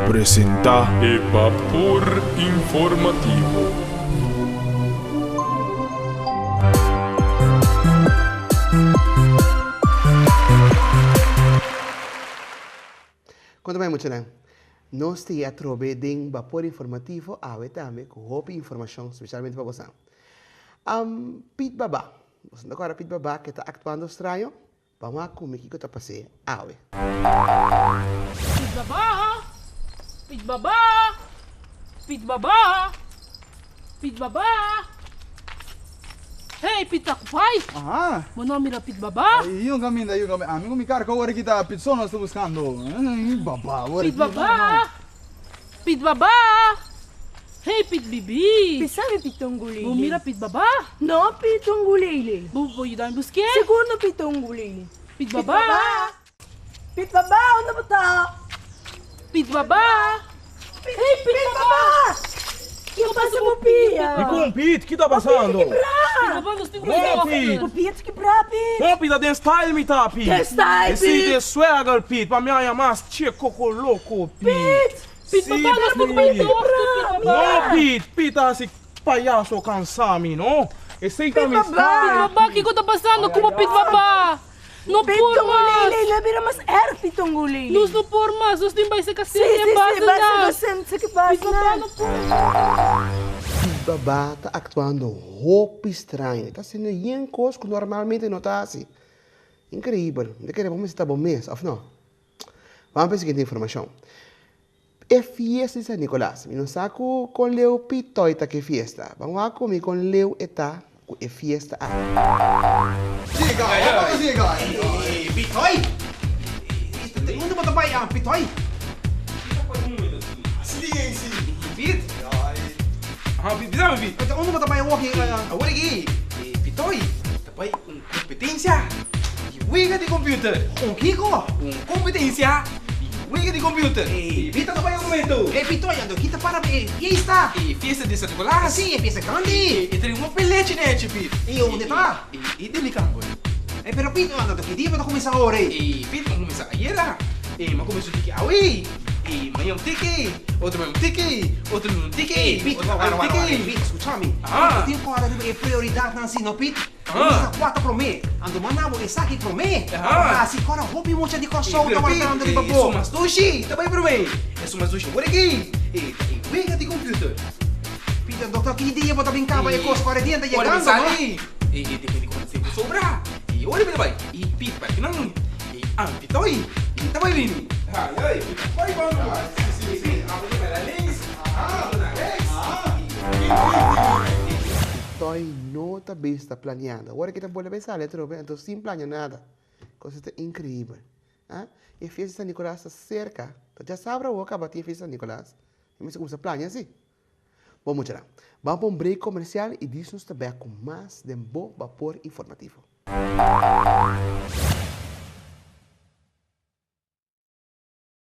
Ta presentá. E Bapor Informativo. Kon ta bai muchanan? Nos ta atrobe den Bapor Informativo awe tambe ku hopi informashon spesialmente pa bosan. Piet Baba, boso no ta kòrda Piet Baba ke ta aktuando straño? Ban wak ku mi kiko ta pas'é awe. Piet Baba, Piet Baba, Piet Baba, Piet Baba. Hey Piet Takupai, Aha. bo no a mira Piet Baba? Yu caminda, yu caminda. Ami cu mi carca ora ki ta Piet so nos ta buscando. Baba, ora Piet ki. Baba, Piet Baba. Hey Piet Bibi. Pi sabi Pitongulele. Bo mira Piet Baba? No Pitongulele. Bo por yuda mi busk'é? Sigur no Pitongulele. Piet Baba. Piet Baba, unda bo ta? Piet Baba. Hey Piet Baba. Kiko pasa bo pia? Dikon Piet? Ki ta pasando? Bo pia ta kibrá. Piet Baba, nos tin ku yuda No Piet. Bo pia ta kibrá Piet. No Piet, ta den style mi ta Piet. Den style Piet. Esei ta e swagger Piet, pa mi haña mas che koko loko Piet. Piet. Pit Sí, papá, nos tin ku bai Pit. dokter, Pit papá. No, Pit, Pit ta hasi payaso kansa mi, no. Esei ta mi Pit style. papá, kiko ta pasando ku bo Pit papá? No por mas. Pitongulele, lo bira mas erg Pitongulele. Nos no por mas, nos tin bai seka Sí, sende sí, sí, base base nan. ka sende, seka Pit base papá nan. no por. Pit babá ta aktuando hopi straño. E ta hasiendo yen kos ku normalmente e no ta hasi. Inkreibel. Mi ta kere bo mester ta bo mes, òf no? Vamos pa e siguiente informashon. E fiesta di San Nicolas. Mi no sa ku kon leu Pitoy ta ku e fiesta. Ban wak ku mi kon leu e ta ku e fiesta aki. Pitoy! Unda bo ta bai, Pitoy? Unda bo ta bai awor aki? Pitoy ta bai un Competencia di wega di computer. Un kiko? Un competencia di wega di computer. Ey, Pita ta bai un momento. Ey, Pito, ando kita para e fiesta. E fiesta di San Nicolas. Si, e fiesta grandi. E trae un pelechi nechi, Pit. Ey, unda ta? E di mi camber. Ey, pero Pito, ando ki dia bo ta cuminsa ora ey? Ey, Pit, mi a cuminsa ayera. Ey, mi a cuminsa tiki awe. Ey, maña un tiki, otro maña un tiki, otro luna un tiki. Ey, Pit, otro wara, un wara, wara, tiki. Pit, scucha mi. Aha. Bo tin cu ora riba e prioridadnan si, no, Pit? Bo mester kuata promé, anto manda bo esaki promé. Hasi kòrda hopi mucha di Kòrsou ta wardando riba bo. Esun mas dushi ta bai promé. Esun mas dushi awor aki e ta e wega di computer. Peter, Dokter, ki dia bo ta bin kaba e kos? Ora e dia ta Ora mi yegando, no? sali, e depende kuantu tempu sobra. E ora mi ta bai e pit parke nan, e anfitoy, e ta bai bini. Ai ai, mi ta bai bando. Si, si, si, abo ta bai na links, abo na rechts. Toy no ta bista planeando. Awor aki ta bolbe sali atrobe, anto sin planea nada. Cosa ta increibel. Ah, e fiesta di San Nicolas ta cerca. Ta djasabra awor caba tin e fiesta di San Nicolas. E mester cuminsa planea si. Bon muchanan, ban pa un break comercial y dis nos ta bek cu mas den bo Bapor Informativo.